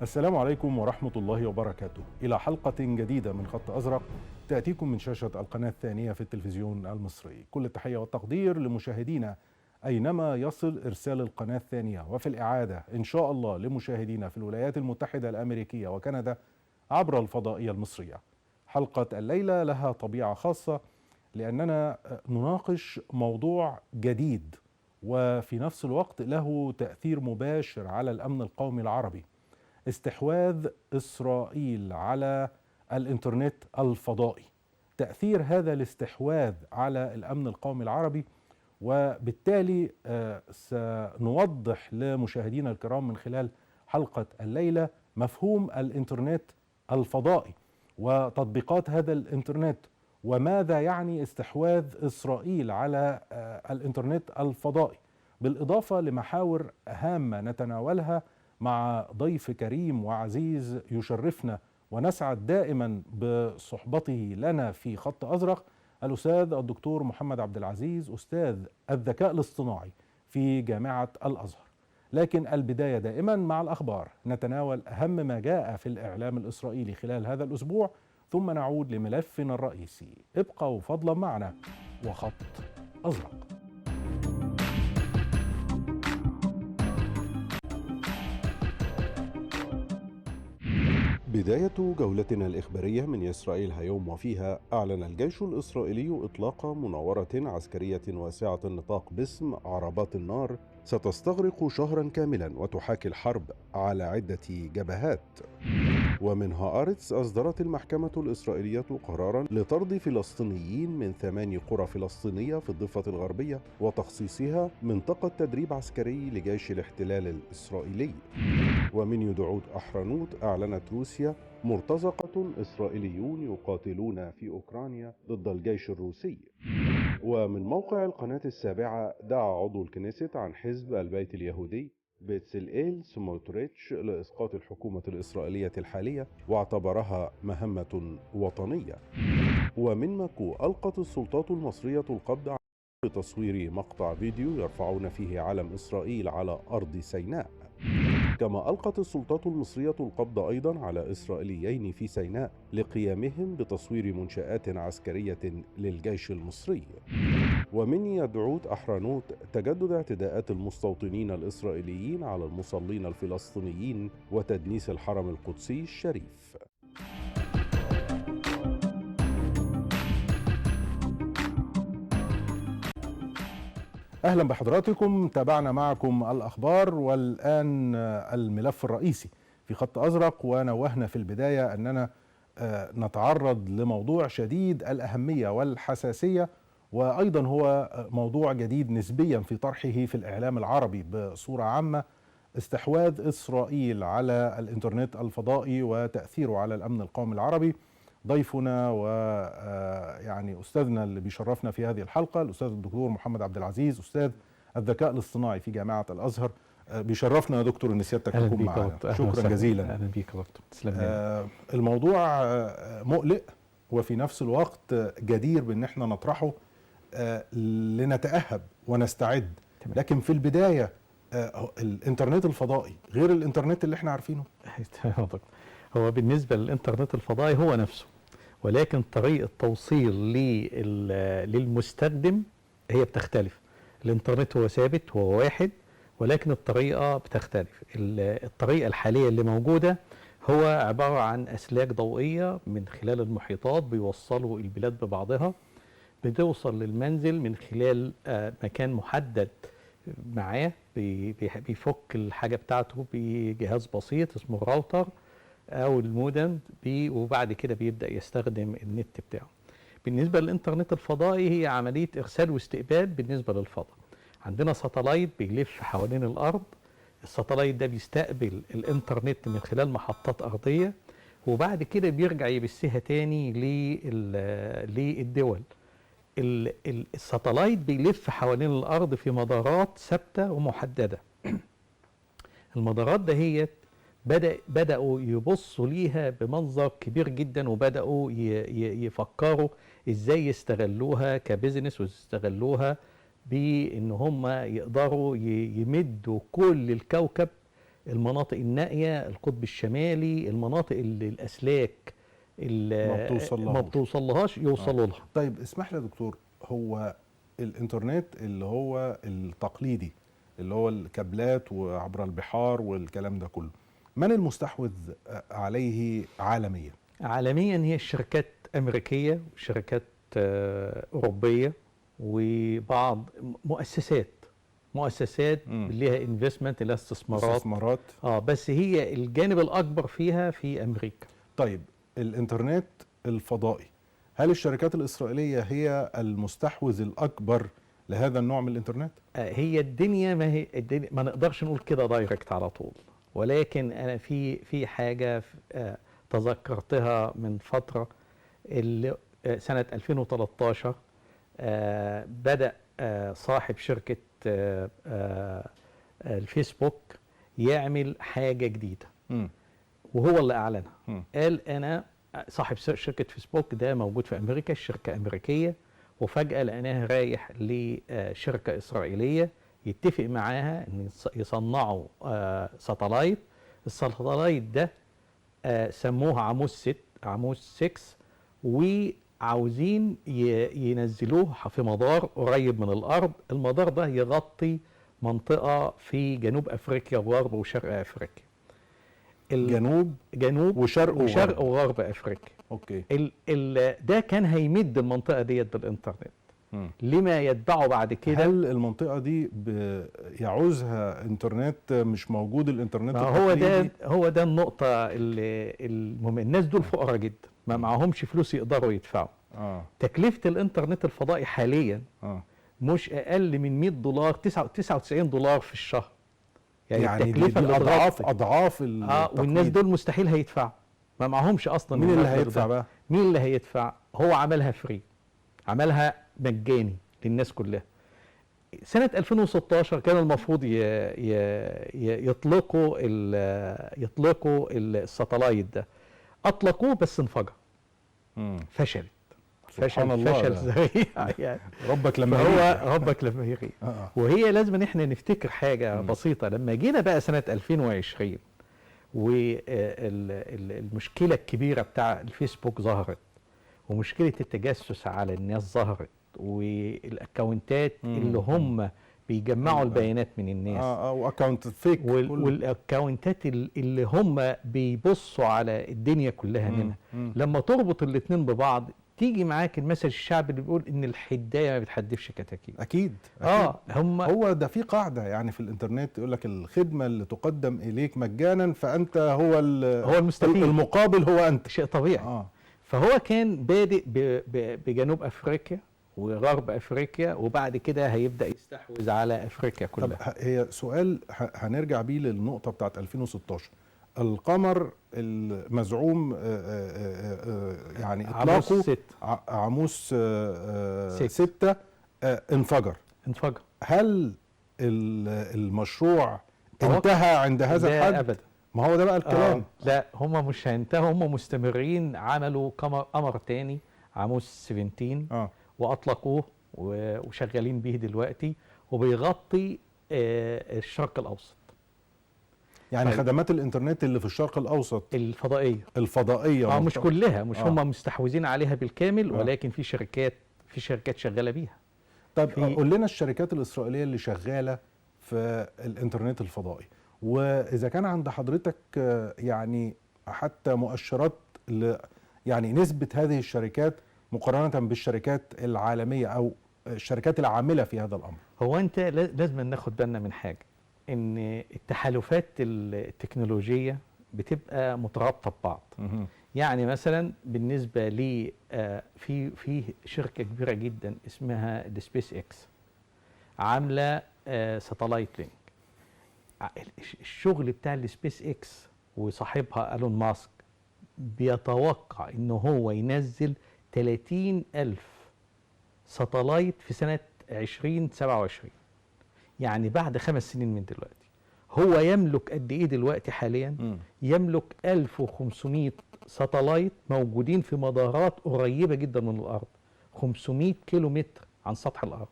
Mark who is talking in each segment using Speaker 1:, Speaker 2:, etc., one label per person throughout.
Speaker 1: السلام عليكم ورحمة الله وبركاته. إلى حلقة جديدة من خط أزرق تأتيكم من شاشة القناة الثانية في التلفزيون المصري. كل التحية والتقدير لمشاهدينا أينما يصل إرسال القناة الثانية، وفي الإعادة إن شاء الله لمشاهدينا في الولايات المتحدة الأمريكية وكندا عبر الفضائية المصرية. حلقة الليلة لها طبيعة خاصة لأننا نناقش موضوع جديد وفي نفس الوقت له تأثير مباشر على الأمن القومي العربي: استحواذ إسرائيل على الإنترنت الفضائي، تأثير هذا الاستحواذ على الأمن القومي العربي. وبالتالي سنوضح لمشاهدينا الكرام من خلال حلقة الليلة مفهوم الإنترنت الفضائي وتطبيقات هذا الإنترنت، وماذا يعني استحواذ إسرائيل على الإنترنت الفضائي، بالإضافة لمحاور هامة نتناولها مع ضيف كريم وعزيز يشرفنا ونسعد دائما بصحبته لنا في خط أزرق، الأستاذ الدكتور محمد عبد العزيز، أستاذ الذكاء الاصطناعي في جامعة الأزهر. لكن البداية دائما مع الأخبار، نتناول أهم ما جاء في الإعلام الإسرائيلي خلال هذا الأسبوع، ثم نعود لملفنا الرئيسي. ابقوا فضلا معنا وخط أزرق. بداية جولتنا الإخبارية من إسرائيل هيوم، وفيها أعلن الجيش الإسرائيلي إطلاق مناورة عسكرية واسعة النطاق باسم عربات النار ستستغرق شهرا كاملا وتحاكي الحرب على عدة جبهات. ومن هآرتس أصدرت المحكمة الإسرائيلية قرارا لطرد فلسطينيين من 8 قرى فلسطينية في الضفة الغربية وتخصيصها منطقة تدريب عسكري لجيش الاحتلال الإسرائيلي. ومن يدعوت أحرنوت أعلنت روسيا مرتزقة إسرائيليون يقاتلون في أوكرانيا ضد الجيش الروسي. ومن موقع القناة السابعة دعا عضو الكنيست عن حزب البيت اليهودي بتسلئيل سموتريتش لإسقاط الحكومة الإسرائيلية الحالية واعتبرها مهمة وطنية. ومن ماكو ألقت السلطات المصرية القبض على تصوير مقطع فيديو يرفعون فيه علم إسرائيل على أرض سيناء. كما ألقت السلطات المصرية القبض أيضا على إسرائيليين في سيناء لقيامهم بتصوير منشآت عسكرية للجيش المصري. ومن يدعوت أحرانوت تجدد اعتداءات المستوطنين الإسرائيليين على المصلين الفلسطينيين وتدنيس الحرم القدسي الشريف. أهلا بحضراتكم، تابعنا معكم الأخبار والآن الملف الرئيسي في خط أزرق. ونوهنا في البداية أننا نتعرض لموضوع شديد الأهمية والحساسية، وأيضا هو موضوع جديد نسبيا في طرحه في الإعلام العربي بصورة عامة: استحواذ إسرائيل على الإنترنت الفضائي وتأثيره على الأمن القومي العربي. ضيفنا ويعني أستاذنا اللي بيشرفنا في هذه الحلقة الأستاذ الدكتور محمد عبد العزيز، أستاذ الذكاء الاصطناعي في جامعة الأزهر. بيشرفنا يا دكتور إن سيادتك تكون معنا. شكرا جزيلا.
Speaker 2: أهلا بيك يا دكتور، تسلم.
Speaker 1: الموضوع مقلق وفي نفس الوقت جدير بأن احنا نطرحه لنتأهب ونستعد. لكن في البداية، الإنترنت الفضائي غير الإنترنت اللي احنا عارفينه؟
Speaker 2: هو بالنسبة للإنترنت الفضائي هو نفسه، ولكن طريقة توصيل للمستخدم هي بتختلف. الإنترنت هو ثابت، هو واحد، ولكن الطريقة بتختلف. الطريقة الحالية اللي موجودة هو عبارة عن أسلاك ضوئية من خلال المحيطات بيوصلوا البلاد ببعضها، بتوصل للمنزل من خلال مكان محدد معاه، بيفك الحاجة بتاعته بجهاز بسيط اسمه الراوتر أو المودم، وبعد كده بيبدأ يستخدم النت بتاعه. بالنسبة للإنترنت الفضائي هي عملية إرسال واستقبال. بالنسبة للفضاء عندنا satellite بيلف حوالين الأرض، ال satellite ده بيستقبل الإنترنت من خلال محطات أرضية، وبعد كده بيرجع يبثها تاني للدول. ال satellite بيلف حوالين الأرض في مدارات ثابتة ومحددة. المدارات دهيت بدأوا يبصوا ليها بمنظر كبير جدا، وبدأوا يفكروا ازاي يستغلوها ك business، ويستغلوها بان هم يقدروا يمدوا كل الكوكب المناطق النائية، القطب الشمالي، المناطق اللي الاسلاك اللي ما بتوصلهاش يوصلوا لها.
Speaker 1: طيب اسمح لي يا دكتور، هو الانترنت اللي هو التقليدي اللي هو الكابلات وعبر البحار والكلام ده كله، من المستحوذ عليه عالميا؟
Speaker 2: عالميا هي الشركات أمريكية وشركات أوروبية وبعض مؤسسات ليها investment، لها استثمارات. بس هي الجانب الأكبر فيها في أمريكا.
Speaker 1: طيب الإنترنت الفضائي، هل الشركات الإسرائيلية هي المستحوذ الأكبر لهذا النوع من الإنترنت؟
Speaker 2: هي الدنيا، ما هي الدنيا ما نقدرش نقول كده direct على طول، ولكن أنا في حاجة تذكرتها من فترة، اللي سنة 2013 بدأ صاحب شركة الفيسبوك يعمل حاجة جديدة، وهو اللي أعلنها. قال أنا صاحب شركة فيسبوك ده موجود في أمريكا، الشركة أمريكية، وفجأة لقيناه رايح لشركة إسرائيلية يتفق معاها إن يصنعوا satellite. ال satellite ده سموه عاموس 6، وعاوزين ينزلوه في مدار قريب من الأرض. المدار ده يغطي منطقة في جنوب أفريقيا وغرب وشرق أفريقيا. جنوب وشرق وغرب أفريقيا.
Speaker 1: okay.
Speaker 2: ده كان هيمد المنطقة ديت بالإنترنت. لما يتبعه بعد كده.
Speaker 1: هل المنطقة دي يعوزها انترنت؟ مش موجود الانترنت.
Speaker 2: هو ده النقطة اللي المهم. الناس دول فقراء جدا، ما معهمش فلوس يقدروا يدفعوا. تكلفة الانترنت الفضائي حاليا مش اقل من $100، $99 في الشهر.
Speaker 1: يعني التكلفة دي اضعاف
Speaker 2: والناس دول مستحيل هيدفعوا، ما معهمش اصلا.
Speaker 1: مين اللي هيدفع بقى؟
Speaker 2: مين اللي هيدفع؟ هو عملها free، عملها مجاني للناس كلها. سنة 2016 كان المفروض يطلقوا ال satellite ده، اطلقوه بس انفجر. فشلت. فشل ذريع يعني.
Speaker 1: ربك لما
Speaker 2: هو ربك لما يغيب. وهي لازم ان احنا نفتكر حاجة بسيطة. لما جينا بقى سنة 2020 والمشكلة الكبيرة بتاع الفيسبوك ظهرت، ومشكلة التجسس على الناس ظهرت، والاكونتات اللي هم بيجمعوا البيانات من الناس،
Speaker 1: و account fake،
Speaker 2: والاكونتات اللي هم بيبصوا على الدنيا كلها منها. لما تربط الاثنين ببعض تيجي معاك المثل الشعبي اللي بيقول ان الحدايه ما بتحدفش كتاكيت.
Speaker 1: اكيد. هم هو ده في قاعدة يعني في الانترنت يقول لك الخدمة اللي تقدم اليك مجانا فانت هو
Speaker 2: هو المستفيد،
Speaker 1: المقابل هو انت.
Speaker 2: شيء طبيعي. فهو كان بادئ بجنوب افريقيا وغرب افريقيا، وبعد كده هيبدا يستحوذ على افريقيا كلها.
Speaker 1: طب هي سؤال هنرجع بيه للنقطة بتاعت 2016، القمر المزعوم يعني اطلاقه عاموس 6 انفجر. هل المشروع انتهى عند هذا الحد؟
Speaker 2: لا ابدا.
Speaker 1: ما هو ده بقى الكلام.
Speaker 2: لا هم مش هينتهوا، هم مستمرين. عملوا قمر تاني عاموس 17 واطلقوه وشغالين به دلوقتي، وبيغطي الشرق الاوسط.
Speaker 1: يعني خدمات الانترنت اللي في الشرق الاوسط الفضائية
Speaker 2: مش كلها، مش هم مستحوذين عليها بالكامل، ولكن في شركات شغالة بيها.
Speaker 1: طيب قول لنا الشركات الاسرائيلية اللي شغالة في الانترنت الفضائي، واذا كان عند حضرتك يعني حتى مؤشرات يعني نسبه هذه الشركات مقارنة بالشركات العالمية او الشركات العاملة في هذا الامر.
Speaker 2: هو انت لازم ناخد بالنا من حاجة، ان التحالفات التكنولوجية بتبقى مترابطة ببعض. يعني مثلا بالنسبة لي في شركة كبيرة جدا اسمها السبيس اكس، عامله satellite link. الشغل بتاع السبيس اكس وصاحبها ايلون ماسك بيتوقع ان هو ينزل 30,000 satellite في سنة 2027، يعني بعد 5 سنين من دلوقتي. هو يملك قد ايه دلوقتي حاليا؟ يملك 1500 satellite موجودين في مدارات قريبة جدا من الارض، 500 كيلو متر عن سطح الارض.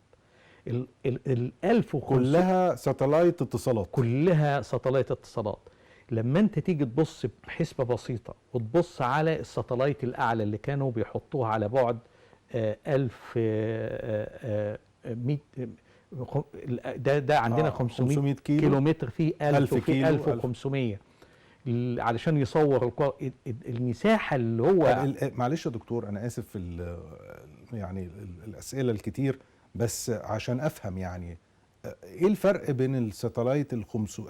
Speaker 2: ال 1500
Speaker 1: كلها satellite اتصالات،
Speaker 2: كلها satellite اتصالات. لما انت تيجي تبص بحسبه بسيطة وتبص على ال satellite الاعلى اللي كانوا بيحطوها على بعد 1000 100، ده عندنا 500 كيلو متر، فيه 1000 وفيه 1500 علشان يصور المساحة اللي هو.
Speaker 1: معلش يا دكتور، انا اسف في يعني الاسئلة الكتير، بس عشان افهم يعني ايه الفرق بين ال satellite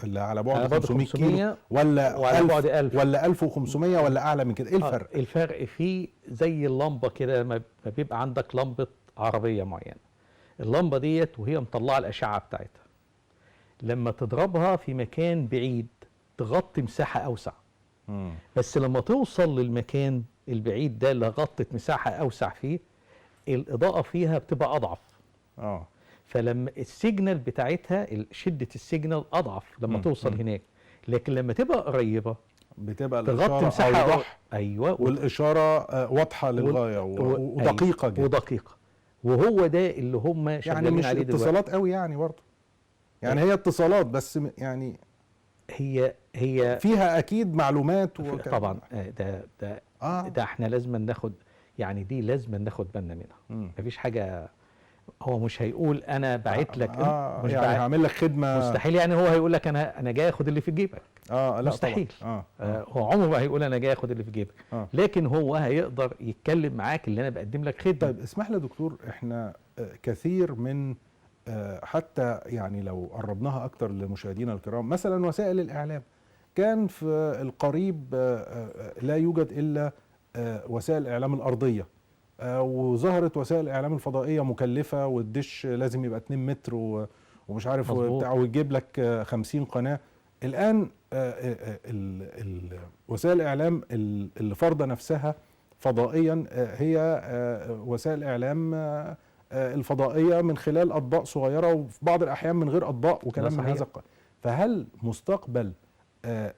Speaker 1: اللي على بعد 500 كيلو ولا
Speaker 2: وعلى بعد 1000
Speaker 1: ولا 1500 ولا اعلى من كده؟ ايه الفرق؟
Speaker 2: الفرق فيه زي اللمبة كده، ما بيبقى عندك لمبة عربية معينة، اللمبة ديت وهي مطلعه الاشعة بتاعتها، لما تضربها في مكان بعيد تغطي مساحة اوسع. بس لما توصل للمكان البعيد ده اللي غطت مساحة اوسع فيه، الاضاءة فيها بتبقى اضعف. فلما ال signal بتاعتها، شده ال signal اضعف لما توصل هناك، لكن لما تبقى قريبه
Speaker 1: بتبقى الاشارة مساحة اوضح.
Speaker 2: ايوه،
Speaker 1: والاشارة واضحة للغاية ودقيقة جدا،
Speaker 2: ودقيقة. وهو ده اللي هم شغالين
Speaker 1: يعني مش
Speaker 2: عليه دلوقتي.
Speaker 1: اتصالات قوي يعني برضه، يعني هي اتصالات بس، يعني
Speaker 2: هي
Speaker 1: فيها اكيد معلومات
Speaker 2: طبعا. ده ده احنا لازم ناخد، يعني دي لازم ناخد بالنا منها. مفيش حاجة هو مش هيقول انا بعت لك
Speaker 1: مش يعني هعمل لك خدمة،
Speaker 2: مستحيل. يعني هو هيقول لك انا جاي اخد اللي في جيبك.
Speaker 1: لا
Speaker 2: مستحيل. هو عمره ما هيقول انا جاي اخد اللي في جيبك. لكن هو هيقدر يتكلم معاك اللي انا بقدم لك خدمة.
Speaker 1: طيب اسمح لي يا دكتور، احنا كثير من حتى يعني لو قربناها اكتر لمشاهدينا الكرام، مثلا وسائل الاعلام كان في القريب لا يوجد الا وسائل الاعلام الارضية، وظهرت وسائل الاعلام الفضائية مكلفة، والدش لازم يبقى 2 متر ومش عارف وبتاع، ويجيب لك 50 قناة. الان وسائل الاعلام اللي فرض نفسها فضائيا هي وسائل الاعلام الفضائية من خلال اطباق صغيرة، وفي بعض الاحيان من غير اطباق وكلام من هذا القبيل. فهل مستقبل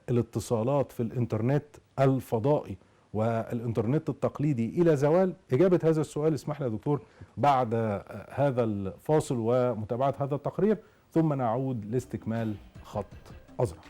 Speaker 1: الاتصالات في الانترنت الفضائي والإنترنت التقليدي إلى زوال؟ إجابة هذا السؤال اسمح لي يا دكتور بعد هذا الفاصل ومتابعة هذا التقرير، ثم نعود لاستكمال خط أزرق.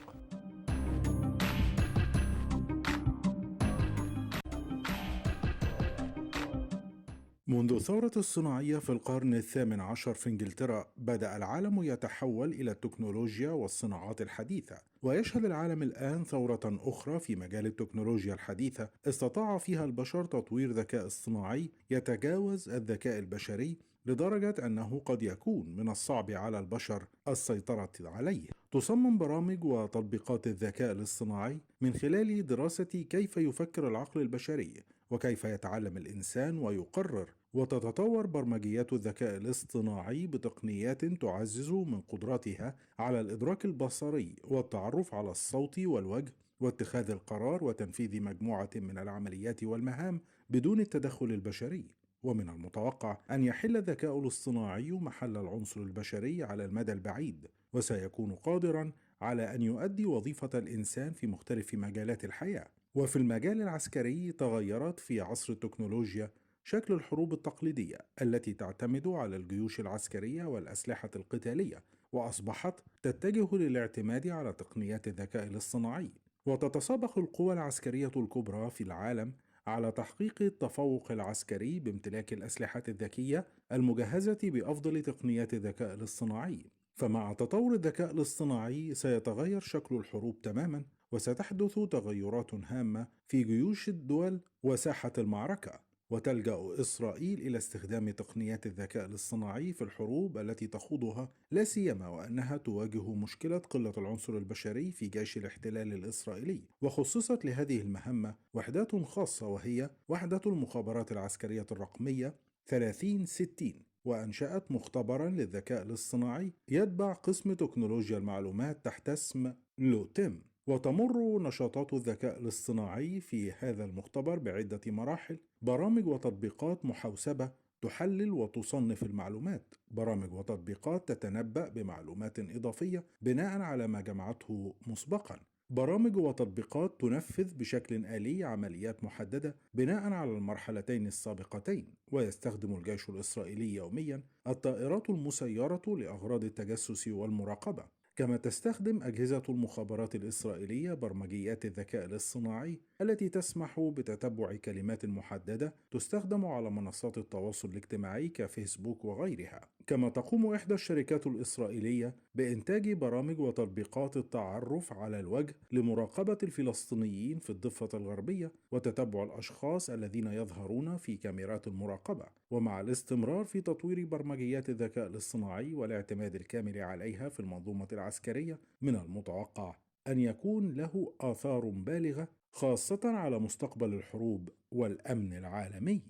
Speaker 1: منذ الثورة الصناعية في القرن الثامن عشر في إنجلترا، بدأ العالم يتحول إلى التكنولوجيا والصناعات الحديثة، ويشهد العالم الآن ثورة أخرى في مجال التكنولوجيا الحديثة استطاع فيها البشر تطوير ذكاء اصطناعي يتجاوز الذكاء البشري لدرجة أنه قد يكون من الصعب على البشر السيطرة عليه. تصمم برامج وتطبيقات الذكاء الاصطناعي من خلال دراسة كيف يفكر العقل البشري وكيف يتعلم الإنسان ويقرر، وتتطور برمجيات الذكاء الاصطناعي بتقنيات تعزز من قدراتها على الإدراك البصري والتعرف على الصوت والوجه واتخاذ القرار وتنفيذ مجموعة من العمليات والمهام بدون التدخل البشري. ومن المتوقع أن يحل الذكاء الاصطناعي محل العنصر البشري على المدى البعيد، وسيكون قادرا على أن يؤدي وظيفة الإنسان في مختلف مجالات الحياة. وفي المجال العسكري تغيرت في عصر التكنولوجيا شكل الحروب التقليدية التي تعتمد على الجيوش العسكرية والأسلحة القتالية، وأصبحت تتجه للاعتماد على تقنيات الذكاء الاصطناعي. وتتسابق القوى العسكرية الكبرى في العالم على تحقيق التفوق العسكري بامتلاك الأسلحة الذكية المجهزة بأفضل تقنيات الذكاء الاصطناعي. فمع تطور الذكاء الاصطناعي سيتغير شكل الحروب تماما، وستحدث تغيرات هامة في جيوش الدول وساحة المعركة. وتلجأ إسرائيل إلى استخدام تقنيات الذكاء الاصطناعي في الحروب التي تخوضها، لا سيما وأنها تواجه مشكلة قلة العنصر البشري في جيش الاحتلال الإسرائيلي. وخصصت لهذه المهمة وحدات خاصة، وهي وحدة المخابرات العسكرية الرقمية 3060، وأنشأت مختبرا للذكاء الاصطناعي يتبع قسم تكنولوجيا المعلومات تحت اسم لوتيم. وتمر نشاطات الذكاء الاصطناعي في هذا المختبر بعدة مراحل: برامج وتطبيقات محوسبة تحلل وتصنف المعلومات، برامج وتطبيقات تتنبأ بمعلومات إضافية بناء على ما جمعته مسبقا، برامج وتطبيقات تنفذ بشكل آلي عمليات محددة بناء على المرحلتين السابقتين. ويستخدم الجيش الإسرائيلي يوميا الطائرات المسيرة لأغراض التجسس والمراقبة، كما تستخدم أجهزة المخابرات الإسرائيلية برمجيات الذكاء الاصطناعي التي تسمح بتتبع كلمات محددة تستخدم على منصات التواصل الاجتماعي كفيسبوك وغيرها. كما تقوم إحدى الشركات الإسرائيلية بإنتاج برامج وتطبيقات التعرف على الوجه لمراقبة الفلسطينيين في الضفة الغربية وتتبع الأشخاص الذين يظهرون في كاميرات المراقبة. ومع الاستمرار في تطوير برمجيات الذكاء الاصطناعي والاعتماد الكامل عليها في المنظومة العسكرية، من المتوقع أن يكون له آثار بالغة، خاصة على مستقبل الحروب والأمن العالمي.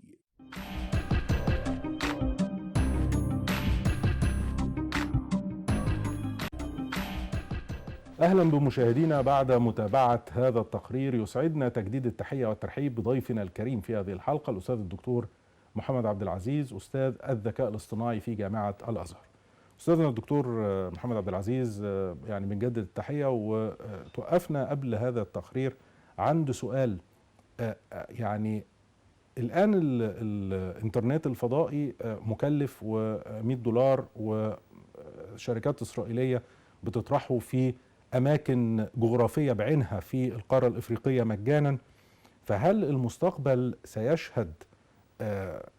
Speaker 1: أهلا بمشاهدينا بعد متابعة هذا التقرير. يسعدنا تجديد التحية والترحيب بضيفنا الكريم في هذه الحلقة الأستاذ الدكتور محمد عبد العزيز، أستاذ الذكاء الاصطناعي في جامعة الأزهر. أستاذنا الدكتور محمد عبد العزيز، يعني بنجدد التحية، وتوقفنا قبل هذا التقرير عند سؤال، يعني الآن الإنترنت الفضائي مكلف $100، وشركات إسرائيلية بتطرحه في أماكن جغرافية بعينها في القارة الإفريقية مجانا، فهل المستقبل سيشهد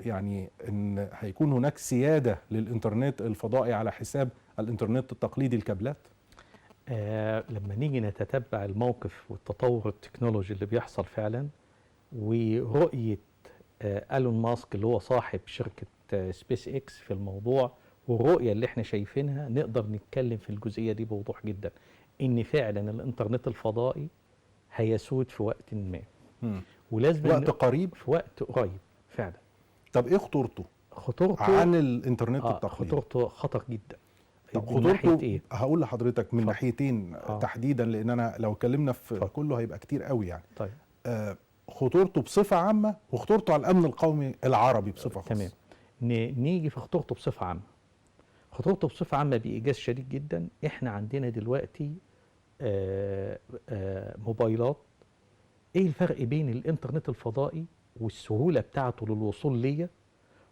Speaker 1: يعني أن هيكون هناك سيادة للإنترنت الفضائي على حساب الإنترنت التقليدي الكابلات؟
Speaker 2: لما نيجي نتتبع الموقف والتطور التكنولوجي اللي بيحصل فعلا، ورؤية ألون ماسك اللي هو صاحب شركة سبيس اكس في الموضوع، والرؤية اللي احنا شايفينها، نقدر نتكلم في الجزئية دي بوضوح جدا ان فعلا الانترنت الفضائي هيسود في وقت ما، ولازم
Speaker 1: وقت قريب،
Speaker 2: في وقت قريب فعلا.
Speaker 1: طب ايه خطورته؟
Speaker 2: خطورته
Speaker 1: عن الانترنت التقليدي؟
Speaker 2: خطورته خطر جدا.
Speaker 1: طب خطورته إيه؟ هقول لحضرتك من ناحيتين تحديدا، لان انا لو اتكلمنا في كله هيبقى كتير قوي يعني.
Speaker 2: طيب
Speaker 1: خطورته بصفة عامة، وخطورته على الامن القومي العربي بصفة خاصة.
Speaker 2: تمام. نيجي في خطورته بصفة عامة. خطورته بصفة عامة بايجاز شديد جدا. احنا عندنا دلوقتي موبايلات. ايه الفرق بين الانترنت الفضائي والسهوله بتاعته للوصول ليا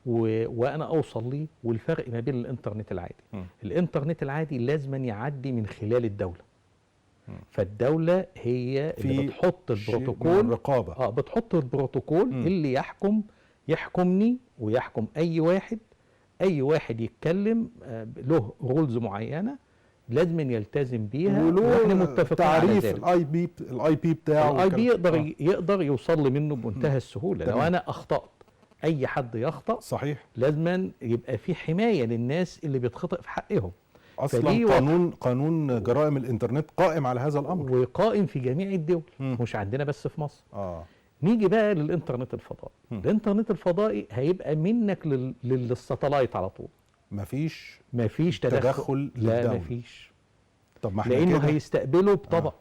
Speaker 2: وانا اوصل ليه، والفرق ما بين الانترنت العادي؟ الانترنت العادي لازم يعدي من خلال الدولة. فالدولة هي اللي بتحط البروتوكول،
Speaker 1: الرقابة.
Speaker 2: بتحط البروتوكول اللي يحكمني ويحكم اي واحد. اي واحد يتكلم له rules معينة لازم يلتزم بيها، واحنا متفقين على ذلك.
Speaker 1: تعريف ال IP بتاعه،
Speaker 2: ال IP يقدر يوصل لي منه بمنتهى السهولة. لو انا اخطات، اي حد يخطأ،
Speaker 1: صحيح،
Speaker 2: لازم يبقى في حماية للناس اللي بيتخطئ في حقهم.
Speaker 1: اصلا قانون جرائم الانترنت قائم على هذا الامر،
Speaker 2: وقائم في جميع الدول، مش عندنا بس في مصر. نيجي بقى للانترنت الفضائي. الانترنت الفضائي هيبقى منك لل satellite على طول، مفيش تدخل لا، مفيش.
Speaker 1: طب ما احنا
Speaker 2: لانه هيستقبله بطبق.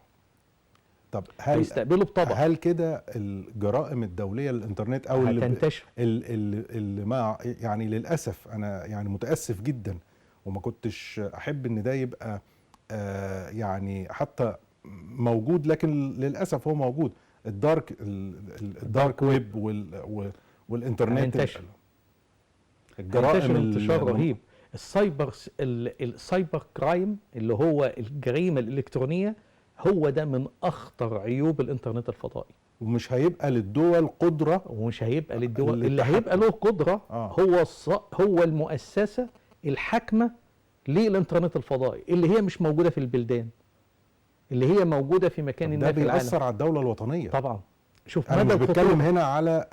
Speaker 1: طب
Speaker 2: هيستقبله بطبق.
Speaker 1: هل كده الجرائم الدولية للانترنت او اللي
Speaker 2: هتنتشر،
Speaker 1: اللي مع يعني للاسف انا يعني متاسف جدا، وما كنتش احب ان ده يبقى يعني حتى موجود، لكن للاسف هو موجود. ال dark web والانترنت
Speaker 2: هينتشر،
Speaker 1: الجرائم
Speaker 2: انتشار رهيب. ال cyber crime اللي هو الجريمة الالكترونية، هو ده من اخطر عيوب الانترنت الفضائي.
Speaker 1: ومش هيبقى للدول قدره،
Speaker 2: ومش هيبقى للدول اللي هيبقى له قدره هو هو المؤسسة الحاكمة للانترنت الفضائي، اللي هي مش موجودة في البلدان، اللي هي موجودة في مكان ما في العالم.
Speaker 1: ده بيأثر على الدولة الوطنية
Speaker 2: طبعا. شوف،
Speaker 1: انا مش بتكلم هنا على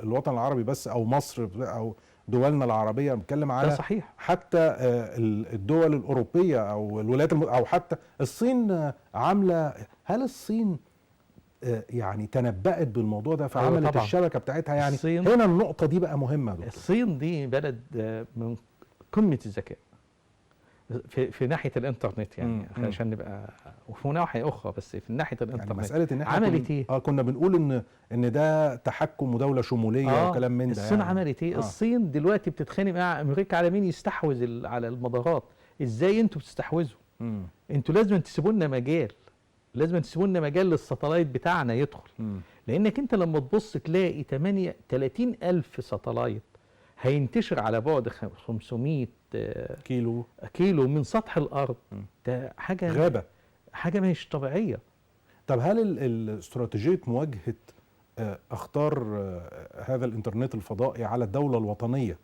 Speaker 1: الوطن العربي بس، او مصر او دولنا العربية، بتكلم على
Speaker 2: صحيح.
Speaker 1: حتى الدول الاوروبية او الولايات او حتى الصين عامله. هل الصين يعني تنبأت بالموضوع ده فعملت
Speaker 2: طبعا
Speaker 1: الشبكة بتاعتها؟ يعني هنا النقطة دي بقى مهمة يا دكتور.
Speaker 2: الصين دي بلد من قمة الذكاء في ناحية الانترنت، يعني عشان نبقى، وفي ناحية اخرى، بس في ناحية الانترنت
Speaker 1: يعني مسالة ان احنا
Speaker 2: عملت ايه؟
Speaker 1: كنا بنقول ان ده تحكم ودولة شمولية وكلام من ده.
Speaker 2: الصين
Speaker 1: يعني
Speaker 2: عملت ايه؟ الصين دلوقتي بتتخانق مع امريكا على مين يستحوذ على المدارات. ازاي انتوا بتستحوذوا؟ انتوا لازم تسيبوا لنا مجال لازم تسيبوا لنا مجال لل satellite بتاعنا يدخل. لانك انت لما تبص تلاقي 30,000 satellite هينتشر على بعد 500 كيلو من سطح الارض. ده حاجة
Speaker 1: غابه،
Speaker 2: حاجة مش طبيعية.
Speaker 1: طب هل استراتيجية مواجهة اخطار هذا الانترنت الفضائي على الدولة الوطنية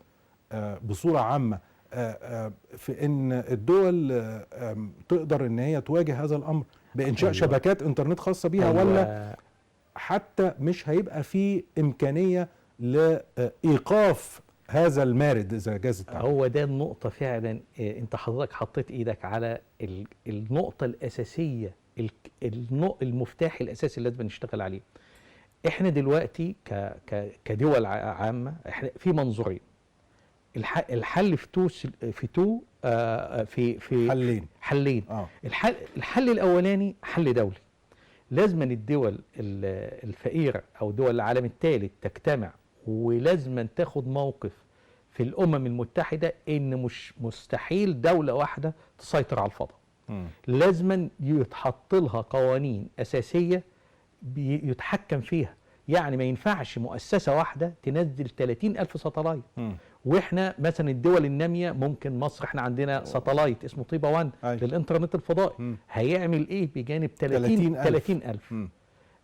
Speaker 1: بصورة عامة في ان الدول تقدر ان هي تواجه هذا الامر بانشاء شبكات انترنت خاصة بيها، ولا حتى مش هيبقى في امكانية لايقاف هذا المارد اذا جاز التعبير؟
Speaker 2: هو ده النقطة فعلا. انت حضرتك حطيت ايدك على النقطة الاساسية، المفتاح الاساسي اللي لازم نشتغل عليه. احنا دلوقتي كدول عامة احنا في منظورين. الحل في تو في تو في في حلين. الحل الاولاني حل دولي، لازم الدول الفقيرة او دول العالم الثالث تجتمع، ولازم تاخد موقف في الامم المتحدة ان مش مستحيل دولة واحدة تسيطر على الفضاء. لازم يتحط لها قوانين اساسية يتحكم فيها. يعني ما ينفعش مؤسسة واحدة تنزل 30,000 satellite. واحنا مثلا الدول النامية ممكن مصر احنا عندنا satellite اسمه طيبة 1 للانترنت الفضائي. هيعمل ايه بجانب 30,000؟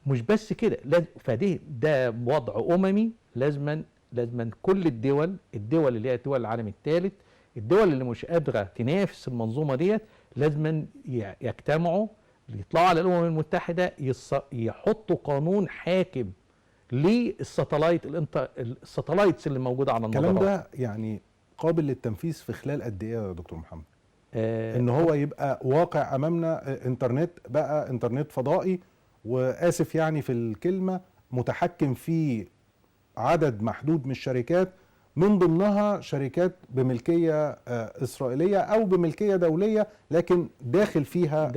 Speaker 2: مش بس كده، فده ده وضع اممي. لازما كل الدول اللي هي دول العالم الثالث، الدول اللي مش قادرة تنافس المنظومة ديت، لازما يجتمعوا، يطلعوا على الامم المتحدة، يحطوا قانون حاكم لل satellite، ال satellites اللي موجودة على المدارات.
Speaker 1: الكلام ده يعني قابل للتنفيذ في خلال قد ايه يا دكتور محمد؟ ان هو يبقى واقع امامنا انترنت، بقى انترنت فضائي، واسف يعني في الكلمة، متحكم فيه عدد محدود من الشركات، من ضمنها شركات بملكية إسرائيلية أو بملكية دولية، لكن داخل فيها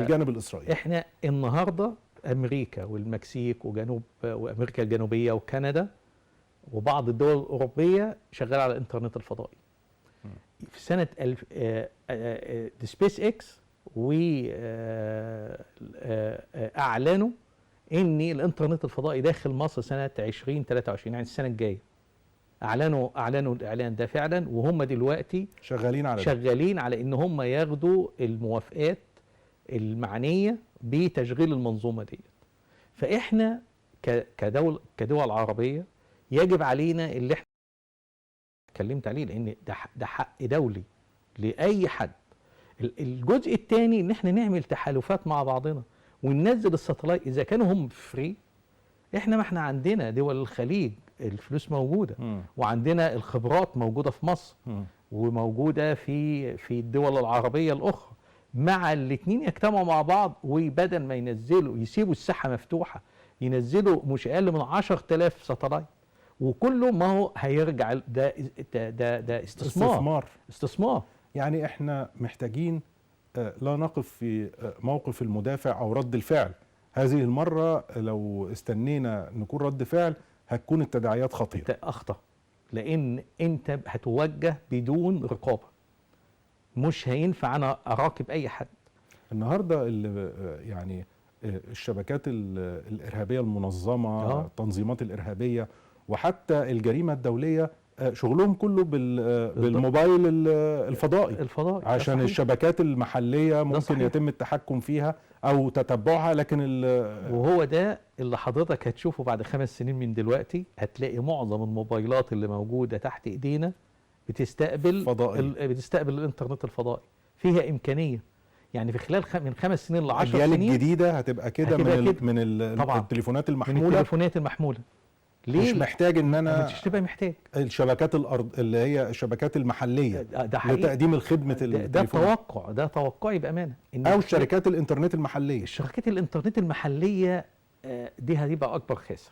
Speaker 1: الجانب الإسرائيلي.
Speaker 2: احنا النهاردة أمريكا والمكسيك وجنوب وأمريكا الجنوبية وكندا وبعض الدول الأوروبية شغالة على الإنترنت الفضائي. في سنة سبيس إكس وأعلنوا إن الإنترنت الفضائي داخل مصر سنة 2023، يعني السنة الجاية. اعلنوا الاعلان ده فعلا، وهم دلوقتي شغالين على ان هم ياخدوا الموافقات المعنية بتشغيل المنظومة ديت. فاحنا كدول عربية يجب علينا اللي احنا اتكلمت عليه، لان ده حق دولي لاي حد. الجزء الثاني ان احنا نعمل تحالفات مع بعضنا وننزل ال satellite. اذا كانوا هم free، احنا ما احنا عندنا دول الخليج الفلوس موجودة، وعندنا الخبرات موجودة في مصر، وموجودة في الدول العربية الاخرى. مع الاثنين يجتمعوا مع بعض، وبدل ما ينزلوا يسيبوا الساحة مفتوحة، ينزلوا مش اقل من 10,000 satellite، وكله ما هو هيرجع. ده ده ده, ده استثمار.
Speaker 1: يعني احنا محتاجين لا نقف في موقف المدافع او رد الفعل. هذه المرة لو استنينا نكون رد فعل هتكون التداعيات خطيرة،
Speaker 2: أخطر، لأن أنت هتوجه بدون رقابة. مش هينفع أنا أراقب أي حد.
Speaker 1: النهاردة يعني الشبكات الإرهابية المنظمة، التنظيمات الإرهابية، وحتى الجريمة الدولية، شغلهم كله بالموبايل الفضائي عشان الشبكات المحلية ممكن يتم التحكم فيها أو تتبعها، لكن
Speaker 2: وهو ده اللي حضرتك هتشوفه بعد 5 سنين من دلوقتي. هتلاقي معظم الموبايلات اللي موجودة تحت إيدينا بتستقبل بتستقبل الإنترنت الفضائي. فيها إمكانية، يعني في خلال من 5 سنين ل 10 سنين
Speaker 1: الأجيال الجديدة هتبقى كده، من التليفونات المحمولة.
Speaker 2: من التليفونات المحمولة.
Speaker 1: ليه؟ مش محتاج ان انا،
Speaker 2: مش تبقى محتاج
Speaker 1: الشبكات الارض اللي هي الشبكات المحلية
Speaker 2: ده حقيقي
Speaker 1: لتقديم الخدمة التليفون.
Speaker 2: ده توقع، ده توقعي بامانه،
Speaker 1: إن او شركات الانترنت المحلية.
Speaker 2: الشركات الانترنت المحلية دي هتبقى اكبر خاسر.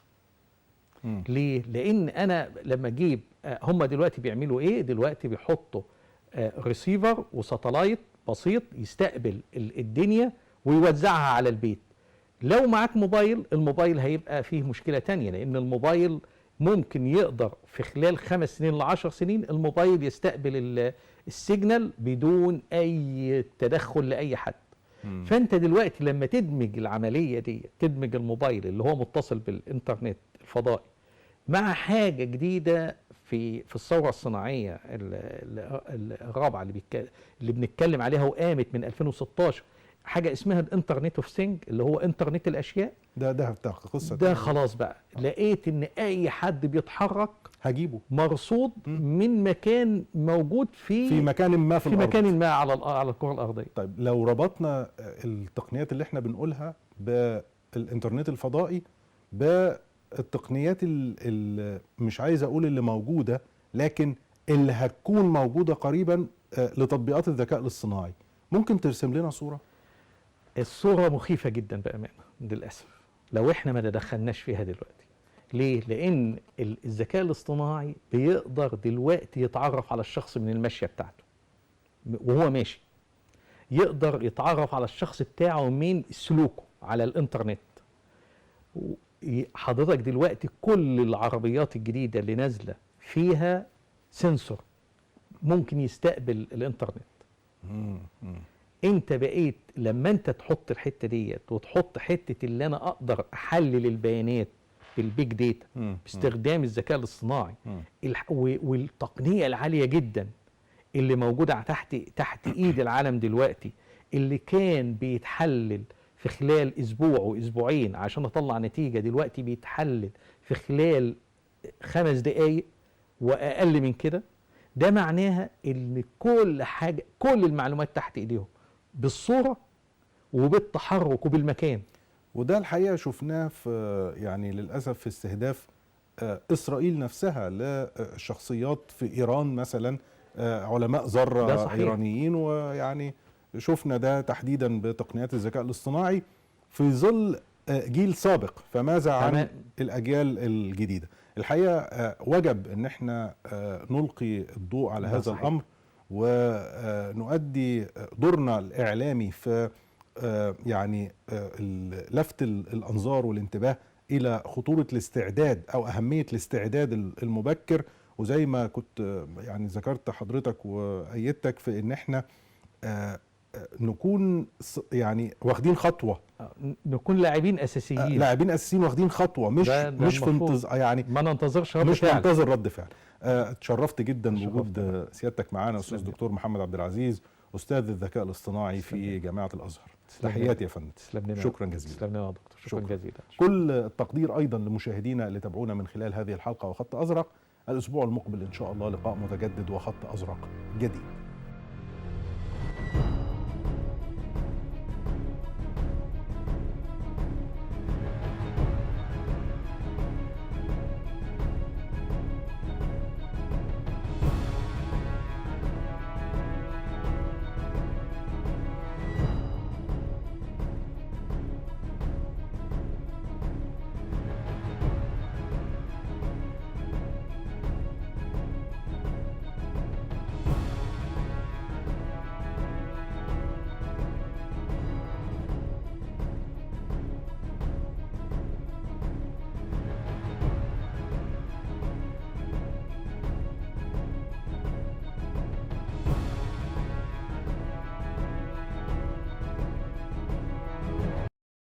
Speaker 2: ليه؟ لان انا لما اجيب، هم دلوقتي بيعملوا ايه؟ دلوقتي بيحطوا receiver و satellite بسيط يستقبل الدنيا ويوزعها على البيت. لو معاك موبايل، الموبايل هيبقى فيه مشكلة تانية، لأن الموبايل ممكن يقدر في خلال 5 سنين ل10 سنين الموبايل يستقبل ال signal بدون أي تدخل لأي حد. فانت دلوقتي لما تدمج العملية دي، تدمج الموبايل اللي هو متصل بالانترنت الفضائي مع حاجة جديدة في الثورة الصناعية الرابعة اللي بنتكلم عليها وقامت من 2016، حاجة اسمها ال Internet of Things اللي هو انترنت الاشياء.
Speaker 1: ده قصة
Speaker 2: ده خلاص بقى. لقيت ان اي حد بيتحرك
Speaker 1: هجيبه
Speaker 2: مرصود من مكان موجود في
Speaker 1: مكان ما في الأرض،
Speaker 2: مكان ما على الكره الارضية.
Speaker 1: طيب لو ربطنا التقنيات اللي احنا بنقولها بالانترنت الفضائي بالتقنيات اللي مش عايز اقول اللي موجودة، لكن اللي هتكون موجودة قريبا لتطبيقات الذكاء الاصطناعي، ممكن ترسم لنا صوره؟
Speaker 2: الصورة مخيفة جدا بامانه للاسف لو احنا ما تدخلناش فيها دلوقتي. ليه؟ لان الذكاء الاصطناعي بيقدر دلوقتي يتعرف على الشخص من المشية بتاعته وهو ماشي، يقدر يتعرف على الشخص بتاعه من سلوكه على الانترنت. حضرتك دلوقتي كل العربيات الجديدة اللي نازله فيها سنسور ممكن يستقبل الانترنت. انت بقيت لما انت تحط الحتة ديت وتحط حتة اللي انا اقدر احلل البيانات بال big data باستخدام الذكاء الاصطناعي والتقنية العالية جدا اللي موجودة تحت ايد العالم دلوقتي، اللي كان بيتحلل في خلال اسبوع واسبوعين عشان اطلع نتيجة، دلوقتي بيتحلل في خلال 5 دقائق واقل من كده. ده معناها ان كل حاجة، كل المعلومات تحت ايديهم بالصورة وبالتحرك وبالمكان.
Speaker 1: وده الحقيقة شفناه في يعني للاسف في استهداف اسرائيل نفسها للشخصيات في ايران مثلا، علماء ذره ايرانيين، ويعني شفنا ده تحديدا بتقنيات الذكاء الاصطناعي في ظل جيل سابق، فماذا عن الاجيال الجديدة؟ الحقيقة وجب ان احنا نلقي الضوء على هذا الامر ونؤدي دورنا الاعلامي في يعني لفت الانظار والانتباه الى خطورة الاستعداد او اهمية الاستعداد المبكر. وزي ما كنت يعني ذكرت حضرتك وايدتك في ان احنا نكون يعني واخدين خطوة،
Speaker 2: نكون لاعبين اساسيين،
Speaker 1: لاعبين اساسيين واخدين خطوة، مش مش في انتظار، يعني
Speaker 2: ما ننتظرش رد
Speaker 1: مش
Speaker 2: فعل،
Speaker 1: ننتظر رد فعل. اتشرفت جدا بوجود سيادتك معانا استاذ دكتور محمد عبد العزيز، استاذ الذكاء الاصطناعي في جامعه الازهر. تحياتي يا فندم، شكرا جزيلا.
Speaker 2: تسلم لنا يا دكتور، شكرا جزيلا.
Speaker 1: كل التقدير ايضا لمشاهدينا اللي تابعونا من خلال هذه الحلقة وخط ازرق. الاسبوع المقبل ان شاء الله لقاء متجدد وخط ازرق جديد.